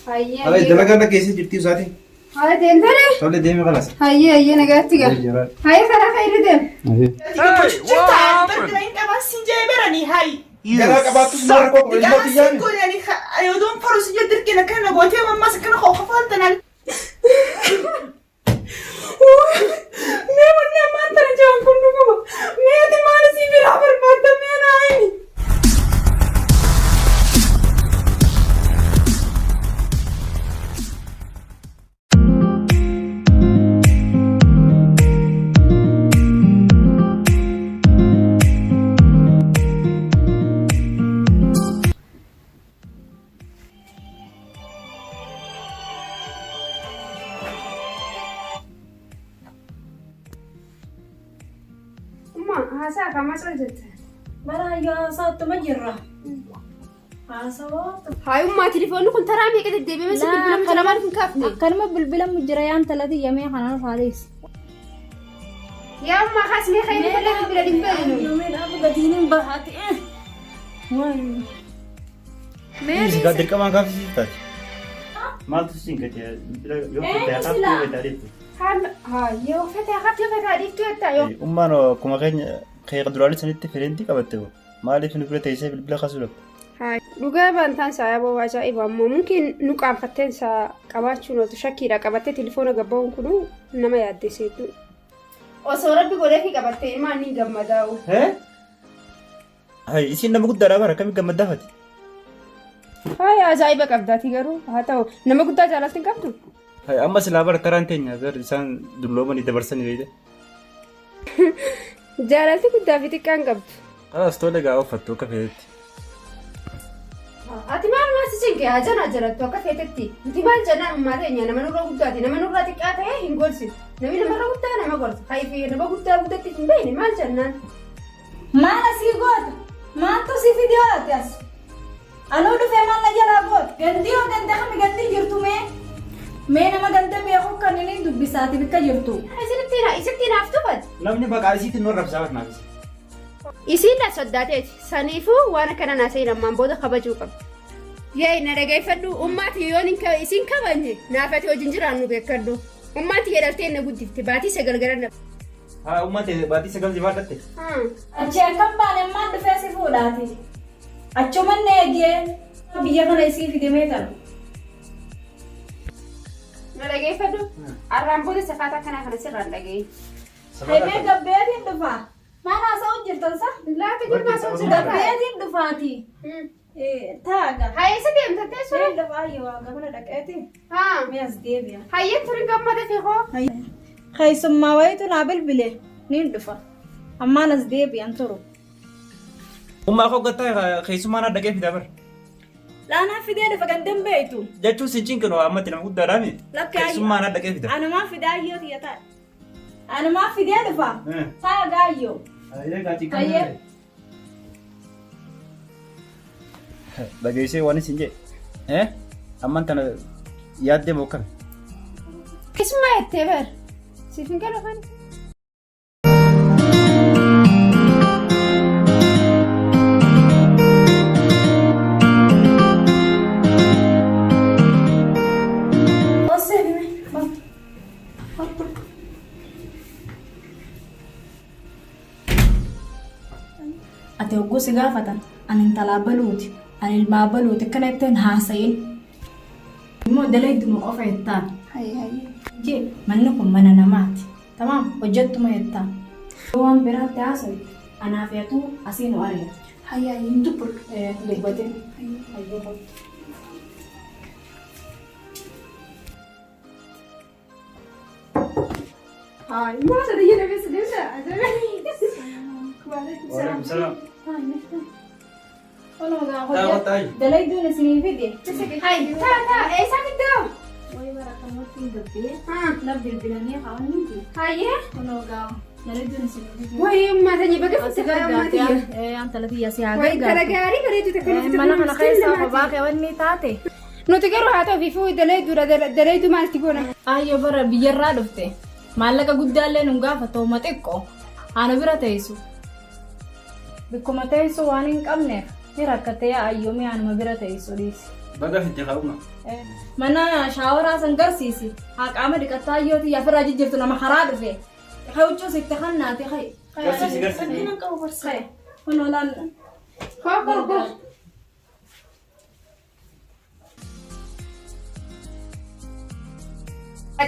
Hayyee. Hayi dalagaa na keessa jirti isaatiin. Haaya deemtee? Tole deemi kalas. Hayyee hayyee nagaatti gaa. Hayyee karaa kee deem. Jirta bargara hin qaban sin jee baranii hayi. Garaa qabaattus maal rakkoo qabu ilma xiyyaani. Odoon farus ija dirqina kana gootee ammas akkana kofaltan. Mee wanni ammaan tana jiran kun dhuguma. Mee ati maal isii biraa barbaadda mee naa himi. Umma haasaa akkamaa col jette. Bara ayyoo haasawattuma jirra. Haasawaa. Hayi ummaa telefoonni kun taraa meeqa deddeebi'ee si bilbilamu jira maaliif hin kaafne? Akkanuma bilbilamu jira yaan talati yamee kanaan faalees. Yaa ummaa kaas mee ka'ee bilbila bilbila hin beeknu. Yamee dhaabu gatiin hin bahaati. Mee dirqamaan kaafisiif taate. Maaltu siin gadi yoo fedhe haaf yoo fedhe adeemtu. Haala haa yoo fete haaf yoo fete adiiftu jettaa yoo. Ummaan akkuma keenya kee duraalee sanitti fireentii qabatte hoo maaliif nu bira teessee bilbila kaasuu dhabde? Haa dhugaa baantaan isaa yaaboo ajaa'iba ammoo mumkin nu qaanfatteen isaa qabaachuun ooltu shakkiidha qabattee telefoona gabba'uun kunuu nama yaaddesse hedduu. Osoo rabbi godheefii qabattee ilmaan ni gammadaa'u. Hayi isiin nama guddaadha bara akkamitti gammaddaa fati? Hayi ajaa'iba qabdaati garuu haa ta'u nama guddaa jaalatti hin qabdu. Hayi amma silaa bara taraan teenya gar isaan dulloomanii dabarsanii beekte. Jaalalti guddaa fi xiqqaa hin qabdu. Kalaas tole gaa uffattu akka feetetti. Ati maal maal si cinqe haa janaa jalattu akka feetetti. Nuti maal jennaan ummaa teenya nama nurra guddaati nama nurra xiqqaa ta'e hin gorsitu. Namni namarra guddaa nama gorsa. Hayi fi nama guddaa guddatti hin beekne maal jennaan. Maal asii goota? Maaltu si fide ati as? Anuu dhufee maal na jalaa goota? Gandii hoo ganda kami gandii jirtu mee? Mee nama ganda beeku kan inni dubbisaati bikka jirtu. Isinitti isitti naaf tufati. Namni maqaa isiitiin nu arrabsaa barnaafis. Isiin na soddaateeti. Saniifuu waan akkana naa seenan ammaan booda kabajuu qabdi. Yee na dhageeffadhu ummaati yoon hin isiin kabajne naaf ati wajjin jiraannu beekadhu. Ummaati jedhaltee na guddifte baatii sagal gara na. Haa ummaan ta'e baatii sagal si baadhatte. Achi akkam baane ammaan dhufee si fuudhaati. Achuman na eegee biyya kana isii fide mee tana. Na dhageeffadhu. Arraan booda safaataa akkanaa kana sirraan dhaga'e. Haymee gabbeetiin dhufa. Maal haasa'u jirtan sa? Laata jirmaa sun si Gabbeetiin dhufaati. Taaga. Haye isa deemta teessoo. Mee dhufa ayyoo waa gabana dhaqeeti. Haa. Mee as deebi'a. Hayyee turin gammada fi hoo. Keessummaa wayitu naa bilbile niin dhufa. Ammaan as deebi'an turu. Ummaa koo gattaa keessummaa naa dhaqee fidaa bara. Laanaa fidee dhufa gandan beektu. Jechuun sin cinqinu ammatti nama guddaadhaami. Lakki ayyo. Keessummaa naa dhaqee fida. Anumaa fidee ayyoo tiyya ta'a. Anumaa fidee dhufa. Ta'a gaayyoo. Hayyee gaachii Hayyee. Dhageessee waan isin jedhe. Amman tana yaaddee moo akkami? Keessummaa jettee bar. Siif hin galu afaan. Ati hogguu si gaafatan ani intalaa baluuti ani ilmaa baluuti akkana jettee hin haasa'in. Immoo dalayduma qofa jettaan. Hayyee hayyee. Jee manni kun mana namaati. Tamaam hojjettuma jettaan. Yoo waan biraatti haasawi anaa fi atuu asii nu ari'a. Hayyee hayyee hin dubbadhu. Dubbatin. Hayyee kottu. Hayi maal ati jedhame si deemta ajaa'iba. Waalaikum salaam. Walumaa Dalayduun isinii fide. Hayi taa taa eessaa fiddoo? Wayi bara akkanumatti hin gabbee. Haa. Na bilbilanii haawwanni. Hayyee. Kunoo gaa dalayduun isinii fide. Wayi ummaa tanya baga fitte kaa ummaa tiyya. Antala tiyya si haa Wayi intala gargaartu. gaarii bareedu takka nuti Mana kana keessa kophaa kee wanni taate. Nuti garuu haa ta'u fiifuu dalayduudha dalayduu maalti goona? Ayyoo bara biyyarraa dhufte. Maallaqa guddaallee nun gaafatu homa xiqqoo. Haana bira teessu. Bikkuma teessu waan hin qabneef ni rakkate yaa ayyoo mee anuma bira teessu dhiisi. Baga fidde kaa'uma. Mana shaaworaa san garsiisi. Haa qaama dhiqattaa yooti yaafirraa jijjiirtu nama karaa dhufe. Kai huccuu sitti kannaati kai. Garsiisi garsiisi. Rakkina qabu barsa. Kai. Kun olaan. Koo koo koo.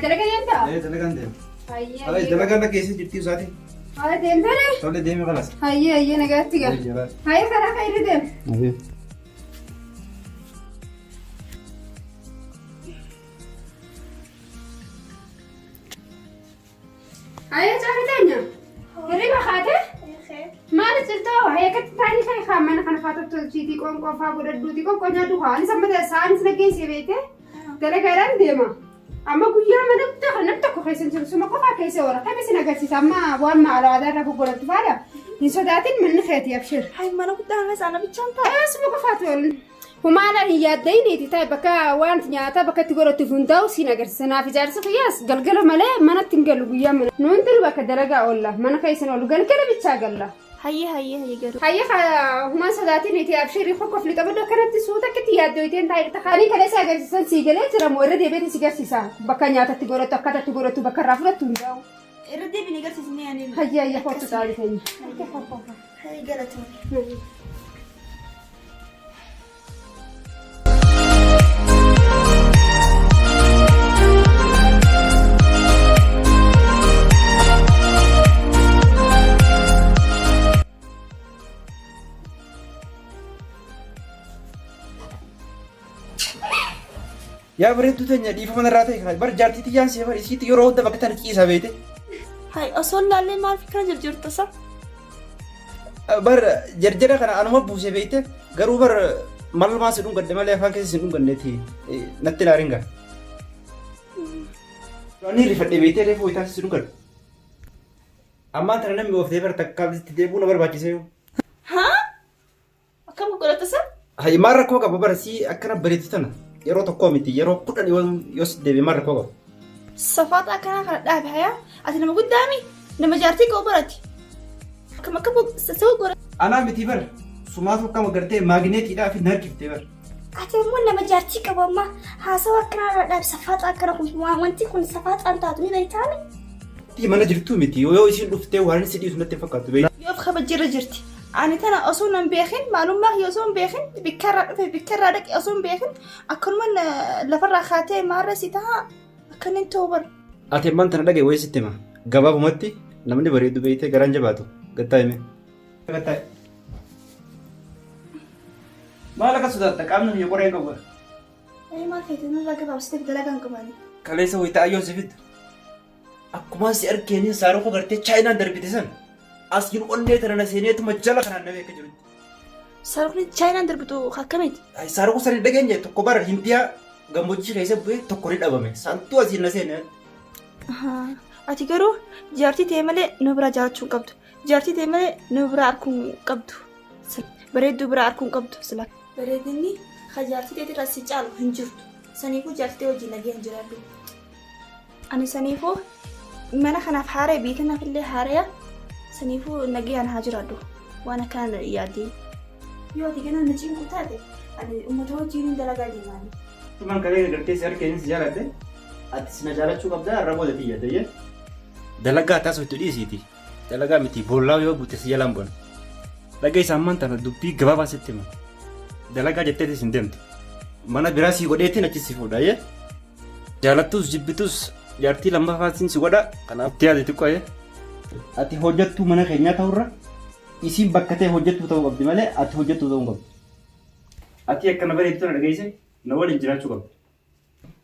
Dalaga deemtaa? Ee dalagaan deema. Hayyee. Hayi dalagaan akka keessa jirti isaati. Haala deemtee? Tole deemi kalas. Hayyee hayyee nagaatti gaa. Hayyee karaa kan irra deem. Hayyee. Hayyee caafi teenya. Hirriba kaatee? Maal jirtoo? Hayyee akkatti taa'anii kan kaa mana kana faa tottolchiitii qoonqoo faa godhadhuutii qoonqoo nyaadhu kaa. Anis amma sa'aanis na geessee beekte dalagaadhaan deema. Amma guyyaa mana guddaa kan namni tokko keessa hin jiru suma qofaa keessa oola. Kami sin agarsiisa amma waan maala aadaa irraa goggolattu faadha. Hin sodaatin manni keetii abshir. Hai mana guddaa keessa ana bichaan ta'a. Suma qofaatu oolan. Humaala hin yaaddayiniiti ta'e bakka waan nyaataa bakka itti godhatuuf hundaa'u siin agarsiisa. Naaf ijaarsa kiyyaas galgala malee manatti hin galu guyyaa mana. Nuun tunu bakka dalagaa oolla. Mana keessa oolu galgala bichaa galla. Hayyee hayyee hayyee garuu. Hayya humaan sodaatiniiti abshirii kokkof lixa badda akkanatti suuta akkitti yaaddoyteen taa'e kaanii kana isa agarsiisan sii galee jira moo irra deebi'eeti si garsiisa bakka nyaatatti godhattu akkatatti godhattu bakka irraa fudhattu hundaa'u. Irra deebiin agarsiisnee ani. Hayya hayya kottu caalu keenya. Hayyee galatoomne. Yaa bareedduu teenya dhiifama narraa ta'e kana bar jaartii tiyyaan see bar isiitti yeroo hunda bakka tana ciisa beete. Hai osoo laallee maal fi kana jirjirtu sa? Bar jarjara kana anuma buuse beekte garuu bar malumaa si dhungadhe malee afaan keessa si dhunganneeti natti laarin gaa. Ani rifadhe beektee reefu wayitaa si dhungadhu. Ammaan tana namni ooftee bar takka itti deebi'uu na barbaachisee yoo. Haa? Akkam godhata sa? Hayi maal rakkoo qaba bara si akkana bareedu tana yeroo tokkoo miti yeroo 10 yoo si deebi'e maal rakkoo qaba. Safaata akkanaa kana dhaabe hayaa ati nama guddaami nama jaartii qabu barati. Akkam akka saba godha. Anaa miti bar sumaatu akkama gartee maagineetiidhaa fi narkiftee bar. Ati immoo nama jaartii qabu amma haasawa akkanaa irraa dhaabi safaaxa akkana kun wanti kun safaaxaan taatu ni beektaami. Ati mana jirtuu miti yoo isiin dhuftee waan si dhiisu natti hin fakkaatu beektaa. Yoo of kabajjirra jirti. Ani tana osoo nan beekin maalummaa kiyya osoo hin beekin bikka irraa dhufe bikka irraa dhaqe osoo hin beekin akkanuma lafarraa kaatee maarra si taha akkan hin ta'u bar. Ati ammaan tana dhaga'i wayii sitti hima. Gabaabumatti namni bareedu beektee garaan jabaatu gad taa'i mee. Gad taa'i. Maal akka sodaatta qaamni kiyya qoree hin qabu. Ee maal feete nurraa gabaabsiteef dalagaa hin qabani. Kaleessa wayita ayyoon si fiddu. Akkumaan si argeenin saarukoo gartee chaayinaan darbite san asiin onnee tana na seeneetuma jala kanaan na beeka jirutti. Saarukni chaayinaan darbitu akkamiiti? Saarukoo san hin dhageenye tokko bara hindiyaa gammoojjii keessa bu'ee tokko ni dhabame. Santuu asiin na seene. Ati garuu jaartii ta'e malee nu biraa jaalachuu hin qabdu. Jaartii ta'e malee nu biraa arguu hin qabdu. Bareedduu biraa arguu hin qabdu sila. Bareedinni ka jaartii teetirraa si caalu hin jirtu. Saniifuu jaartii tee wajjin nagayaan jiraadhu. Ani saniifuu mana kanaaf haaraya biyya kanaaf illee haaraya saniifuu nagayaan haa jiraadhu. Waan akkana yaaddiin. Yoo ati ganaa na cinqu taate ani uummata wajjin hin dalagaa deemaani. Tumaan kalee gartee si harkeenis si jaaladhe ati si na jaalachuu qabdaa irra booda tiyya ta'ee. Dalagaa taasiftu dhiisiiti. Dalagaa miti boollaa yoo buute si jalaan bu'an. Dhageessa ammaan tana dubbii gabaabaa sitti hima. Dalagaa jetteetis hin deemtu. Mana biraa sii godheetiin achi si fuudha ayyee. Jaalattus jibbitus jaartii lammaffaatiin si godha kanaaf itti yaadi xiqqoo ayyee. Ati hojjettuu mana keenyaa ta'urra isiin bakka ta'e hojjettuu ta'uu qabdi malee ati hojjettuu ta'uu hin qabdu. Ati akka na bareeddu tana dhageesse na waliin jiraachuu qabda.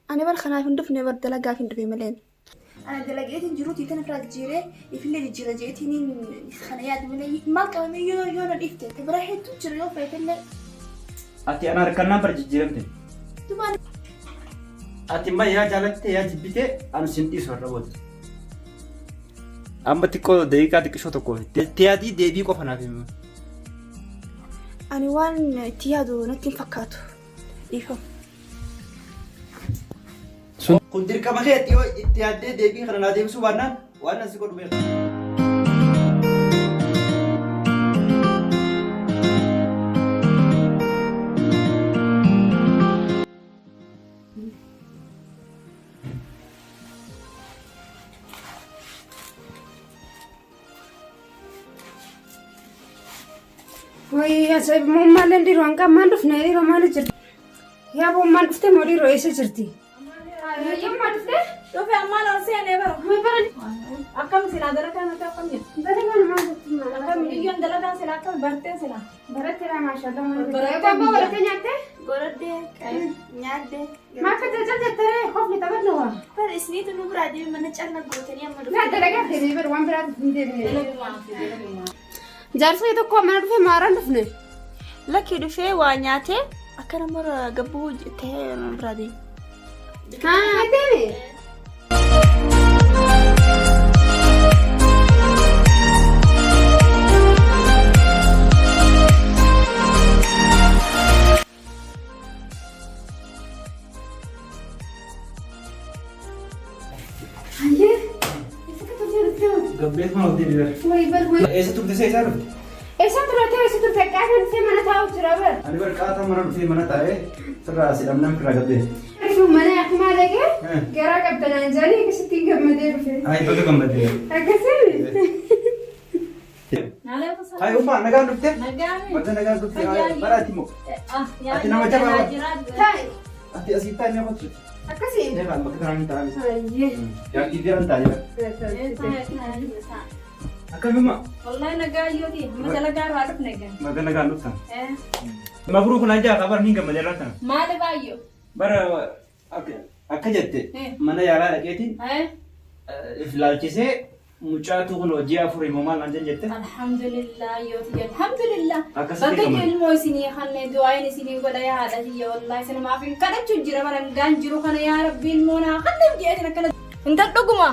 Ani bar kanaaf hin dhufne bar dalagaaf hin dhufe malee. Ana dalageetiin jiruutii tana firaa jijjiiree ifillee jijjiira jeetiin kana yaadu malee maal qabamee yoo yoo na dhiifte bira hedduu jira yoo feetellee. Ati ana harkannaan bar jijjiiramte. Dubaan Ati immoo yaa jaalatte yaa jibbite ani sin dhiisu har'a booda. Amma xiqqoo daqiiqaa xiqqishoo tokko itti yaadii deebii qofa naaf himi. Ani waan itti yaadu natti hin fakkaatu. Dhiifama. Kun dirqama keetti yoo itti yaaddee deebii kana naa deebisuu baannaan waan nan si godhu beeka. Wayii ajaa'ibummaan dhiiroo hanga ammaan dhufne dhiiroo maali jirti? Yaa boommaan dhuftee moo dhiiroo eessa jirti? Hayyummaa dhuftee? Dhufe ammaan ol seenee bara. Akkam silaa dalagaa mataa akkam jirti? Dalagaan maal jirti? Akkam biyyoon dalagaan silaa akkam bartee silaa? Baratteera maashaallah maal Barattee jirti? biyya. Barattee nyaattee? Goradhee nyaadhee. Maa akka jajjab jettaree hofni taphadhu waa. Bar isiniitu nu biraa deeme mana calla gootanii amma Naa dalagaa deemee bar waan biraatiif hin deemne. Jaarsa kee tokko mana dhufe maaraan dhufne. Lakkii dhufee waa nyaatee akka nama gabbuu ta'ee nu biraa deeme. Haa deeme. Hayyee. Eessa akka turte dhuftee? Gabbeet maal deebi bar. Wayi bar wayi. Eessa turte see isaa dhufte? Eessa turte eessa turte qaataan dhuftee mana taa'u jira bar. Ani bar qaataa mana dhufee mana taa'ee firraa si dhabnaan firraa gabbee. Reefu mana akkuma dhaqee garaa qabdanaan jedhanii akkasitti gammadee dhufe. Ay baga gammadee. Akkasii. Ay ummaa nagaan dhufte? Nagaan. Baga nagaan dhufte. Fayyaa. Bara ati moo? Ati nama jabaa bara. Taa'e Ati asii taa'e nama turte. akkasii. Mee kan bakka kanaan hin taa'amis. Hayyee. Jaartii fi an taa'e jira. Akkamimmaa? Wallahi nagaa yooti. Amma dalagaa irraa dhufne gan. Baga nagaan dhuftan. Mabruu kun ajaa kabar ni gammadee irraa tana. Maali baay'oo? Bara akka jette mana yaalaa dhaqeetiin if laalchisee mucaatu kun hojii afur immoo maal naan jette. Alhamdulillah yooti alhamdulillah. Akkasitti Bakka gammadu. ilmoo isinii kanne du'aayin isinii godha yaa haadha tiyya wallahi sinumaaf hin kadhachuu jira barangaan jiru kana yaa rabbi ilmoo naa kanneef jedheetin akkana. Intal dhuguma.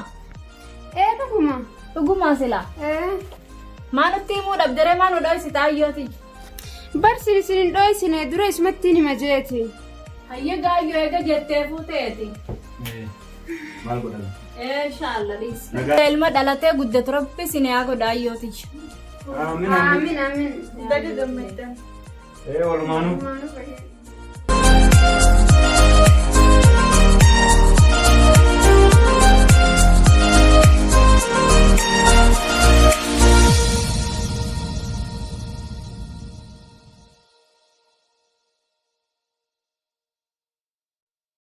Ee dhuguma. Dhuguma sila. Ee. Maa nutti himuu dhabdere maa nu dhoysita ayyooti. Bar sin isin hin dhoysine dura isumatti hima jeeti. Hayya gaayyoo eega jettee fuuteeti. Maal godhan? Inshaallah dhiis. Nagaa. Ilma dhalatee guddatu rabbi isin haa godha ayyooti. Amiin amiin. Amiin amiin. Baga gammaddan. Ee walumaanuu. Walumaanuu bahe.